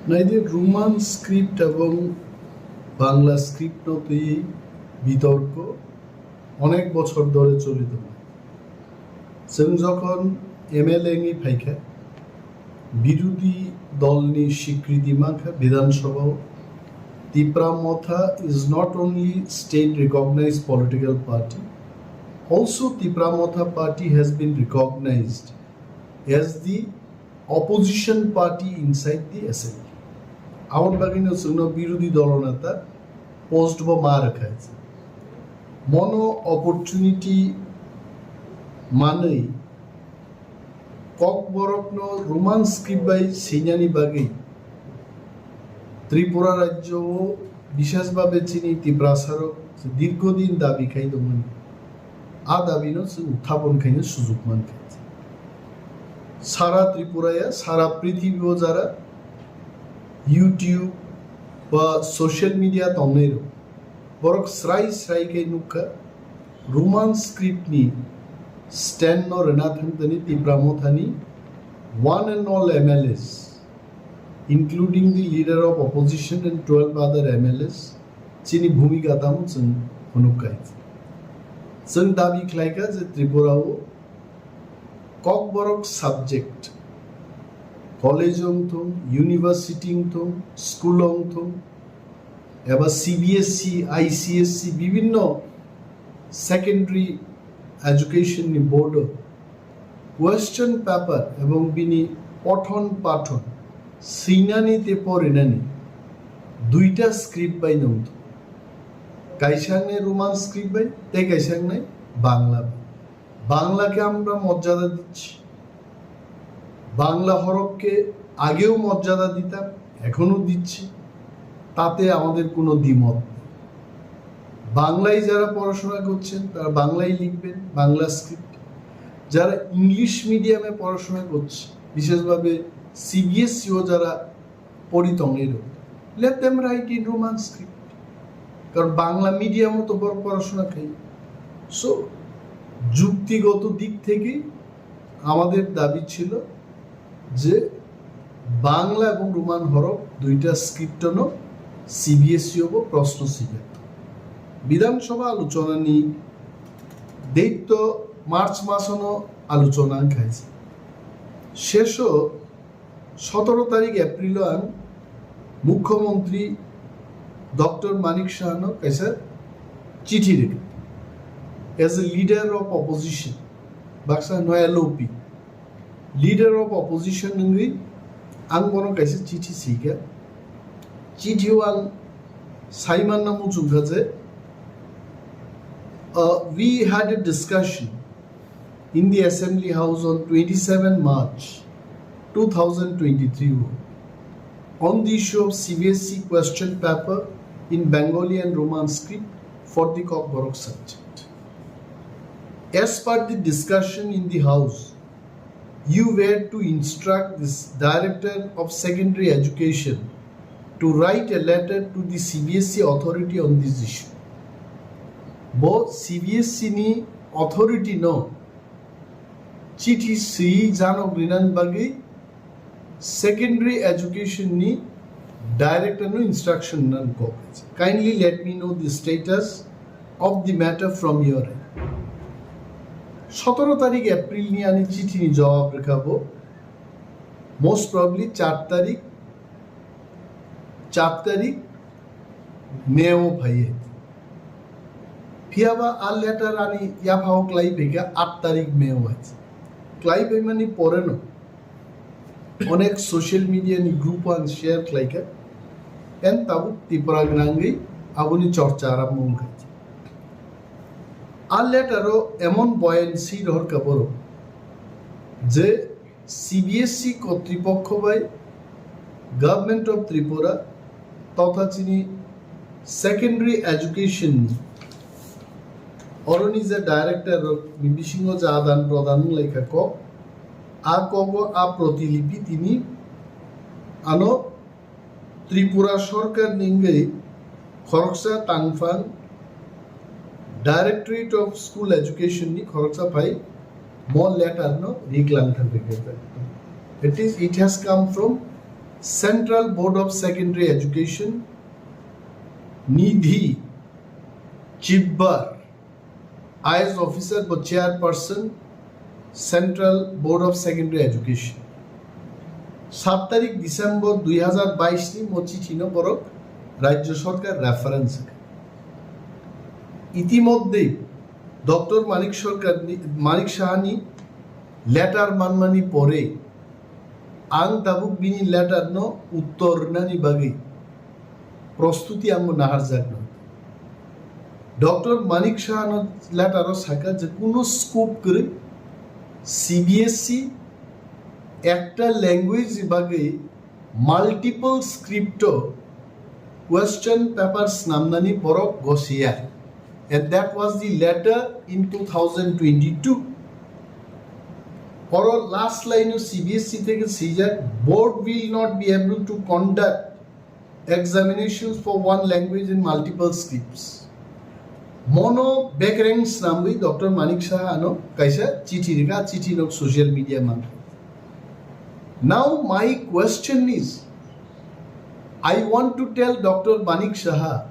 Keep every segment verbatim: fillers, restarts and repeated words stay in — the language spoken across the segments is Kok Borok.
Naidi, Roman script ebong Bangla script no twi bitorko onek bochor dhore choli tongo. Chwng jokhon M L A wngwi phaikha, birudhi dolni swikriti mankha Bidhan Sabhao. Tipra Motha is not only state recognized political party, also Tipra Motha party has been recognized as the opposition party inside the assembly. Aboni bagwino chwngno birudhi dolo neta post bo ma rwkha. Mono opportunity manwi Kokborokno Roman script bai swinani bagwi Tripura rajyo o, bishesh bhabe chini Tiprasa rok dirghodin dabi khai tongmani. A dabi no chwng uthapon khaina sujuk mankha. Sara Tripura ya, sara prithibi o jara YouTube ba social media tongnai rok, borok srai srai khe nukha, Roman script ni stand no rwna thangtani Tipra Mothani one and all M L As, including the leader of opposition and twelve other M L As, chini bhumika tamo chwng phunuk khai. Chwng dabi khlai kha je Tripura o Kokborok subject, college wng thung, university wng thung, school wng thung, eba C B S E, I C S E, bibhinno secondary education ni board o question paper ebong bini pothon pathon swinani tei porinani duita script bai nung thung. Kaisa wngnai Roman script bai tei kaisa wngnai Bangla bai. বাংলাকে আমরা মর্যাদা দিচ্ছি, বাংলা হরফকে আগেও মর্যাদা দিতাম, এখনও দিচ্ছি, তাতে আমাদের কোনো দ্বিমত নেই। বাংলায় যারা পড়াশোনা করছেন, তারা বাংলায় লিখবেন, বাংলা স্ক্রিপ্ট। যারা ইংলিশ মিডিয়ামে পড়াশোনা করছে, বিশেষভাবে সিবিএসইও যারা পড়ি tongnairok, let them write in Roman script. কারণ বাংলা মিডিয়ামও তো বড় পড়াশোনা খাই। সো যুক্তিগত দিক থেকে আমাদের দাবি ছিল যে বাংলা এবং রোমান হরফ দুইটা স্ক্রিপ্টনো সিবিএসই হবো প্রশ্ন সিলেক্ট। বিধানসভা আলোচনা নিয়ে date তো মার্চ মাসনো আলোচনা খাইছে। শেষও সতেরো তারিখ এপ্রিল ang মুখ্যমন্ত্রী ডক্টর মানিক সাহানো kaisa চিঠি rwkha as a leader of opposition, baksa no L O P, leader of opposition wngwi ang bono kaisa chithi swikha. Chithi o ang saimanna muchungkha je, uh, we had a discussion in the Assembly House on twenty-seven March two thousand twenty-three on the issue of C B S E question paper in Bengali and Roman script for the Kokborok subject. As per the discussion in the House, you were to instruct this Director of Secondary Education to write a letter to the C B S E authority on this issue. Bo C B S E ni authority no chithi swi janok rinan bagwi secondary education ni director no instruction nan kok. Kindly let me know the status of the matter from your end. সতেরো তারিখ April ni ani chithi ni jawab rwkha bo, most probably চার তারিখ, চার তারিখ May o phaiye. Phiyaba a letter ani yaphao klai phaikha আট তারিখ May o hai. Klai phaimani poreno onek social media ni group o ang share khlaikha. En tabuk Tipra gwnangwi aboni chorcha arambho wngkha. A letter o emon boyan si rohorkha borok je C B S E kotripokho bai Government of Tripura totha chini secondary education ni oroni je director rok ni bisingo je adan prodan wnglaikha kok, a kogo a protilipi tini ano Tripura sorkar ni wngwi khoroksa tangphang Directorate of School Education ni khoroksa phai mo letter no riglang thang rikha. It is, it has come from Central Board of Secondary Education, Nidhi Chibbar, I A S officer bo chairperson, Central Board of Secondary Education. Sat tarik December dui hazar bais ni mo chithi no borok Rajya Sarkar reference. Itimodde Doctor Manik Sarkar ni, Manik Saha ni letter manmani pore ang tabuk bini letter no uttor nani bagwi prostuti ang bo naharjak no. Doctor Manik Saha no letter o saka je kuno scope kwrwi C B S E ekta language ni bagwi multiple script o question paper snamnani borok gosiya, and that was the letter in two thousand twenty-two. Oro last line o C B S E theke swijak, board will not be able to conduct examinations for one language in multiple scripts. Mono bekreng snamwi Doctor Manik Saha ano kaisa chithi rikha, chithi nok social media man. Now my question is, I want to tell Doctor Manik Saha,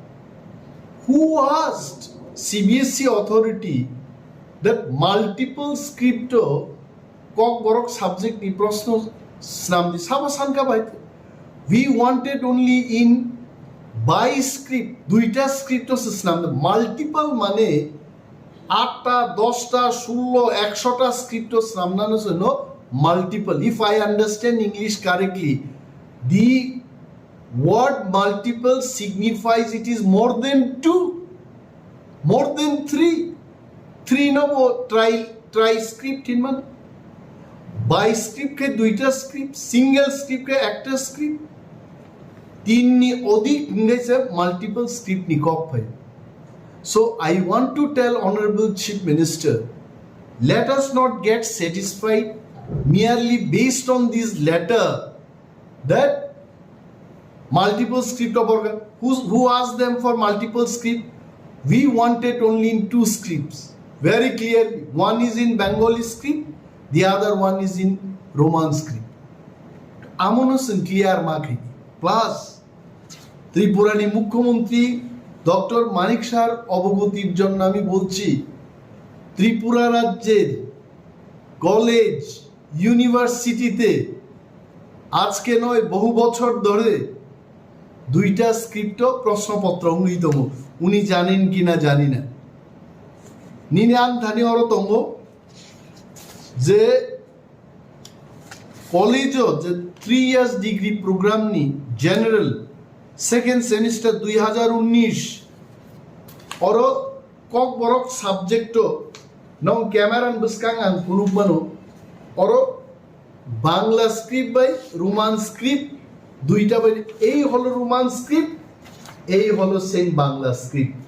who asked C B S E authority that multiple script o Kokborok subject ni proshno snamdi sabo sanka bai. We wanted only in by script, duita script o se snamdi, multiple mane atta, dosta, sullo, ekshota script o snamnano se no multiple. If I understand English correctly, the word multiple signifies it is more than two, more than three. Three no bo try try script hinman. By script khe duita script, single script khe ekta script. Tin ni odik hingai se multiple script ni kok phai. So I want to tell Honorable Chief Minister, let us not get satisfied merely based on this letter that multiple script of organ. Who's, who asked them for multiple script? We wanted only in two scripts. Very clearly, one is in Bengali script, the other one is in Roman script. Amono sing clear ma khaidi. Plus, Tripura ni Mukhyamantri Doctor Manik Sahar obogotir jonno ami bolchi, Tripura rajyer college, university te আজকে নয়, বহু বছর ধরে দুইটা স্ক্রিপ্ট প্রশ্নপত্র উনি তো উনি জানেন কিনা জানি না। নিনে আন থানি অরো তঙ্গ যে কলেজও যে থ্রি ইয়ার্স ডিগ্রি প্রোগ্রাম নি জেনারেল সেকেন্ড সেমিস্টার দুই হাজার উনিশ অরো Kokborok subject o nong camera ni bwskang ang phunuk mano, oro Bangla script bai Roman script duita bai, ei holo Roman script, ei holo same Bangla script.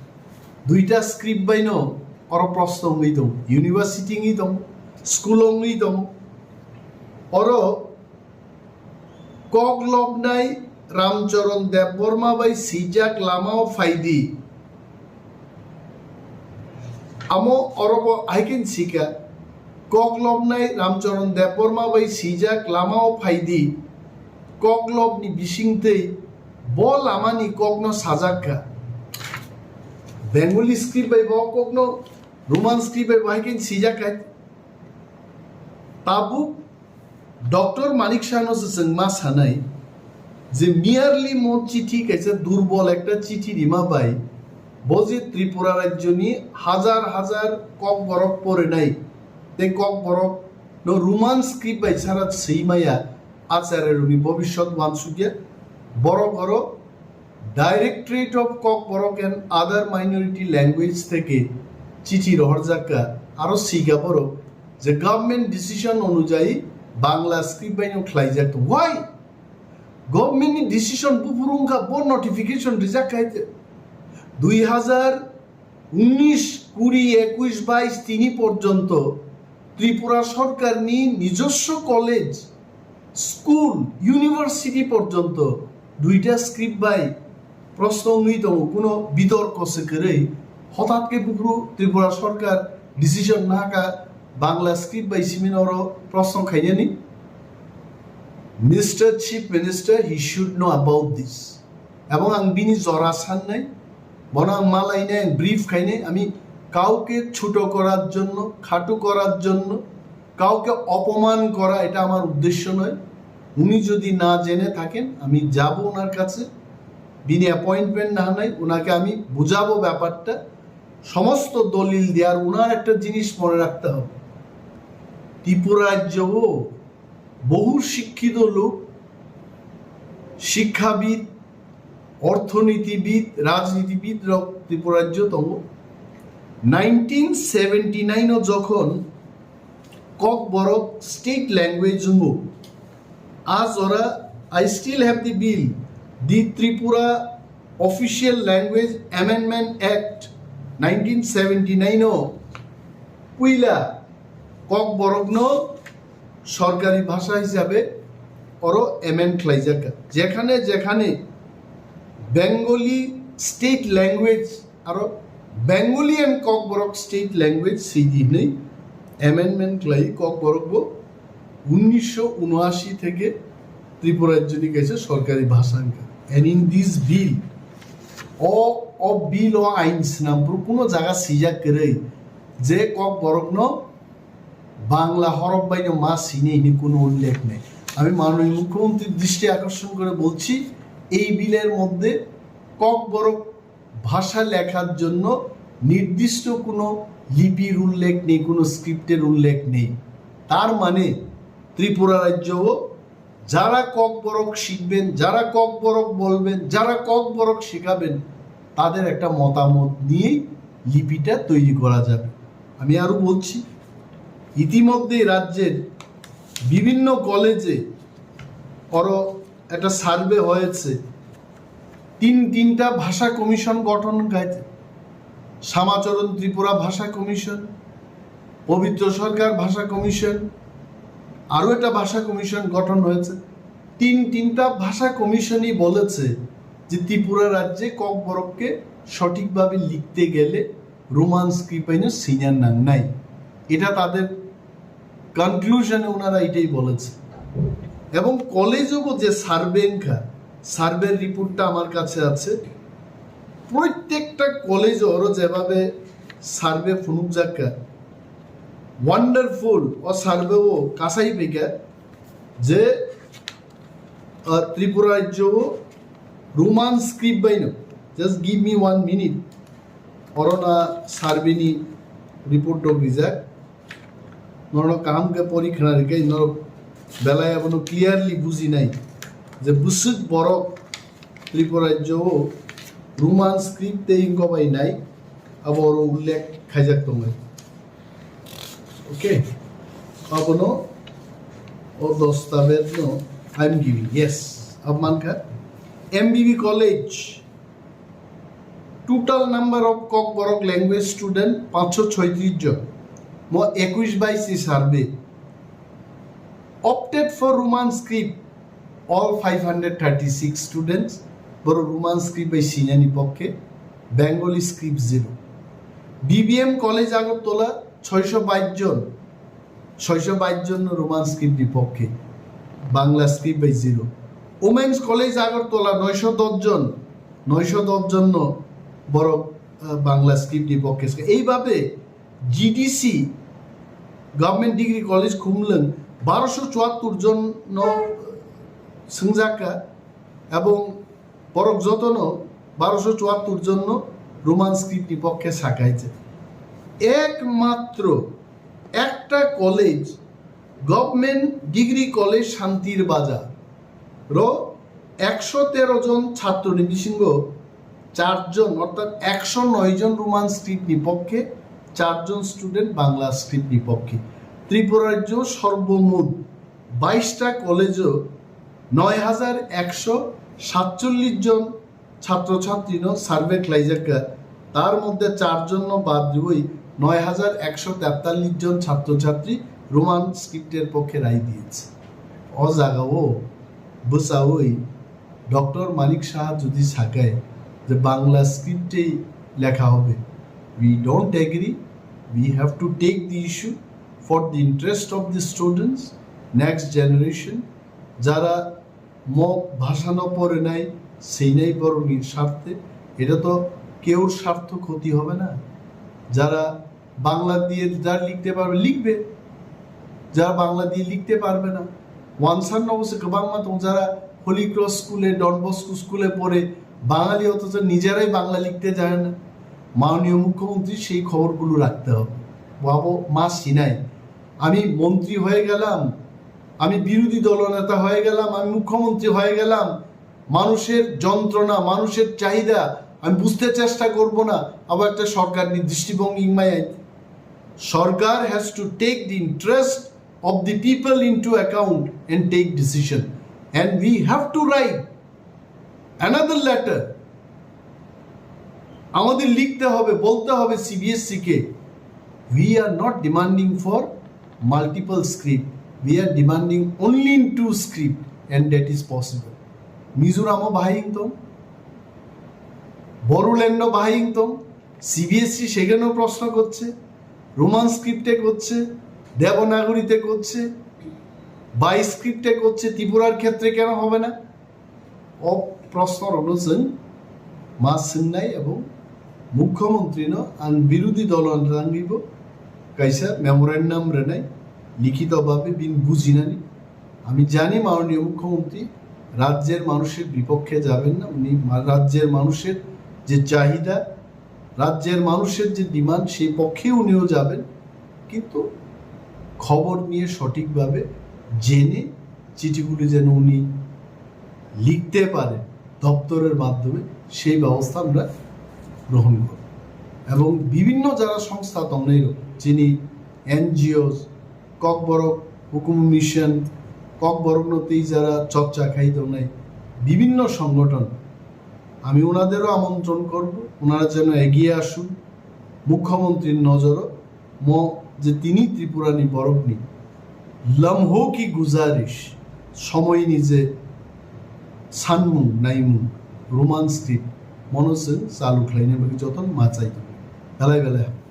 Duita script bai no oro proshno wngwi tong, university wngwi tong, school wngwi tong. Oro Kok lobnai Ramcharan Debbarma bai swijak lamao phaidi. Amo orobo haikin sika, kok lobnai Ramcharan Debbarma bai swijak lamao phaidi. Kok lobni bisingtwi bo lamani kokno sajakka. Bengali script bai bo kokno, Roman script bai bo haikin sijakka. Tabuk Doctor Manik Sahano se chwng ma sanai je merely mo chithi kaisa durbol ekta chithi rima bai bo je Tripura rajyoni hajar hajar Kokborok porinai tei Kokborok no Roman script bai sara swi maya, Acharya rokni bobiswt wansukya, borok oro Directorate of Kokborok and Other Minority Language theke chithi rohorjakka, aro sika borok je government decision onujayi Bangla script bai no khlaijak. Why? Government ni decision buphuru wngkha, bo notification rijak khai te. Dui hazar unis, kuri, ekuis, bais tini porjonto Tripura sorkarni nijoswo college, school, university porjonto duita script bai proshno wngwi tongo, kuno bitorko se kwrwi. Hothat khe buphuru Tripura sorkar decision nahaka Bangla script bai simi oro proshno khainani. Mister Chief Minister, he should know about this. এবং ang bini jora sannai, bono ang malainai, ang brief khainai, আমি কাউকে ছোট করার জন্য, খাটো করার জন্য, কাউকে অপমান করা, এটা আমার উদ্দেশ্য নয়। উনি যদি না জেনে থাকেন, আমি যাব ওনার কাছে, bini অ্যাপয়েন্টমেন্ট না নেই, ওনাকে আমি বুঝাবো ব্যাপারটা, সমস্ত দলিল দিয়ে। আর ওনার একটা জিনিস মনে রাখতে হবে, ত্রিপুরা রাজ্যও বহু শিক্ষিত লোক, শিক্ষাবিদ, অর্থনীতিবিদ, রাজনীতিবিদ রক ত্রিপুরা রাজ্য tongo. Nineteen seventy nine o jokhon Kokborok state language wngo, a jora I still have the bill, the Tripura Official Language Amendment Act nineteen seventy nine o puila Kokborokno sorkari bhasha hisabe oro amend khlaijak. Jekhane jekhane Bengali state language aro Bengali and Kokborok state language sidi hinwi amendment khlai Kokborok bo unnisho unashi theke Tripura rajyoni kaisa sorkari bhasha wngkha. And in this bill, o, o bill o ain swnam phuru kuno jaga swijak kwrwi je Kokborokno Bangla horop baino ma sini hini kuno ullekh nei. আমি মাননীয় মুখ্যমন্ত্রীর দৃষ্টি আকর্ষণ করে বলছি, এই বিলের মধ্যে ককবরক ভাষা লেখার জন্য নির্দিষ্ট কোনো লিপির উল্লেখ নেই, কোনো স্ক্রিপ্টের উল্লেখ নেই। তার মানে ত্রিপুরা রাজ্যও যারা ককবরক শিখবেন, যারা ককবরক বলবেন, যারা ককবরক শেখাবেন, তাদের একটা মতামত নিয়েই লিপিটা তৈরি করা যাবে। আমি আরও বলছি, ইতিমধ্যেই রাজ্যের বিভিন্ন কলেজে আরও একটা সার্ভে হয়েছে, তিন তিনটা ভাষা কমিশন গঠন হয়েছে, শ্যামাচরণ ত্রিপুরা ভাষা কমিশন, পবিত্র সরকার ভাষা কমিশন, আরও একটা ভাষা কমিশন গঠন হয়েছে। তিন তিনটা ভাষা কমিশনই বলেছে যে ত্রিপুরা রাজ্যে ককবরককে সঠিকভাবে লিখতে গেলে রোমান স্ক্রিপ্ট আইনে সিনিয়র নাং নাই। এটা তাদের কনক্লুশনে ওনারা এটাই বলেছে। এবং কলেজও যে সার্ভে এনখা, সার্ভের রিপোর্টটা আমার কাছে আছে। প্রত্যেকটা কলেজ ওরও যেভাবে সার্ভে ফুনুক যাক্কা, ওয়ান্ডারফুল ও সার্ভেও কাছাই পেকা যে আহ, ত্রিপুরা রাজ্যও রোমান স্ক্রিপ্ট বাইনো। Just give me one minute. Orona সার্ভেনি রিপোর্ট ডক রিজাক। Norok kaham khe pori khna rikhe, norok belai abono clearly bujinai je bwswk borok Tripura rajyo o Roman script tei wngkha bai nai, abo oro ullekh khaijak tongo. Okay, abono o dostabez no I am giving, yes, abo mankha M B B college. Total number of Kokborok language student panchsho choitris jon. Mo ekush bais ni survey. Opted for Roman script, all five hundred thirty-six students, boro Roman script bai sinani pokke, Bengali script zero. B B M College Agartala, choisho bais jon, choisho bais jon no Roman script ni pokke, Bangla script bai zero. Women's College Agartala, noisho dos jon, noisho dos jon no borok, ah, Bangla script ni pokke. Eibabe G D C, Government Degree College Khumlwng, barosho chuattor jon no swngjak kha, ebong borok jotono barosho chuattor jon no Roman script ni pokke sakaijak. Ekmatro ekta college, Government Degree College Shantir Bazar ro eksho tero jon chhatroni bisingo char jon, orthat eksho noi jon Roman script ni pokke, char jon student Bangla script ni pokke. Tripura rajyo sorbomot baista college o noi hajar eksho satchollish jon ছাত্রছাত্রী no survey khlaijak kha, tar moddhe char jon no bad riwi noi hajar eksho tetallish jon ছাত্রছাত্রী Roman script er pokke rai diyese. O jaga o bwchawi Doctor Manik Saha jodi sakai je Bangla script ei lekha hobe, we don't agree, we have to take the issue for the interest of the students, next generation, যারা মগ ভাষা ন পড়ে নাই, সেই নাই বরং স্বার্থে, এটা তো কেউর স্বার্থ ক্ষতি হবে না। যারা বাংলা দিয়ে যা লিখতে পারবে, লিখবে। যারা বাংলা দিয়ে লিখতে পারবে না, ওয়ানসান অবশ্য গোবাংমা তং যারা হোলি ক্রস স্কুলে, ডন বস্কো স্কুলে পড়ে বাঙালি, অথচ নিজেরাই বাংলা লিখতে জানে না। মাননীয় মুখ্যমন্ত্রী সেই খবরগুলো রাখতে হবে। বাবু, মা সিনাই, আমি মন্ত্রী হয়ে গেলাম, আমি বিরোধী দলনেতা হয়ে গেলাম, আমি মুখ্যমন্ত্রী হয়ে গেলাম, মানুষের যন্ত্রণা, মানুষের চাহিদা আমি বুঝতে চেষ্টা করব না? আবার একটা সরকার নি দৃষ্টিভঙ্গি ইংমাই আইতে, সরকার has to take the interest of the people into account and take decision, and we have to write another letter. আমাদের লিখতে হবে, বলতে হবে সিবিএসসি কে, we are not demanding for multiple script, we are demanding only in two script, and that is possible. মিজোরামও বাহাই ইংতম, বড়োল্যান্ডও বাহাই ইংতম, সিবিএসসি সেখানেও প্রশ্ন করছে, রোমান স্ক্রিপ্টে করছে, দেবনাগরীতে করছে, বাই স্ক্রিপ্টে করছে, ত্রিপুরার ক্ষেত্রে কেন হবে না? O prosno rokno chwng ma swngnai, ebong mukhyamantri no ang birodhi dolo rangwibo kaisa memorandum rwnai, likhito bhabe bini bujinani. আমি জানি মাননীয় মুখ্যমন্ত্রী রাজ্যের মানুষের বিপক্ষে যাবেন না, উনি মা-, রাজ্যের মানুষের যে চাহিদা, রাজ্যের মানুষের যে ডিমান্ড, সেই পক্ষে উনিও যাবেন, কিন্তু খবর নিয়ে সঠিকভাবে জেনে চিঠিগুলি যেন উনি লিখতে পারেন দপ্তরের মাধ্যমে, সেই ব্যবস্থা আমরা গ্রহণ করব। এবং বিভিন্ন যারা সংস্থা দল নেই, যিনি এনজিও, ককবরক হুকুম মিশন, ককবরক নতেই যারা চর্চা খাই দল নেই, বিভিন্ন সংগঠন, আমি ওনাদেরও আমন্ত্রণ করব, ওনারা যেন এগিয়ে আসুন। মুখ্যমন্ত্রীর নজরও mo je tini Tripurani borokni lamho ki guzarish, somoini je sanmung naimung, Roman script mono chwng chalu khlaina bagwi jotono ma chai tongo. Belai belai hambai.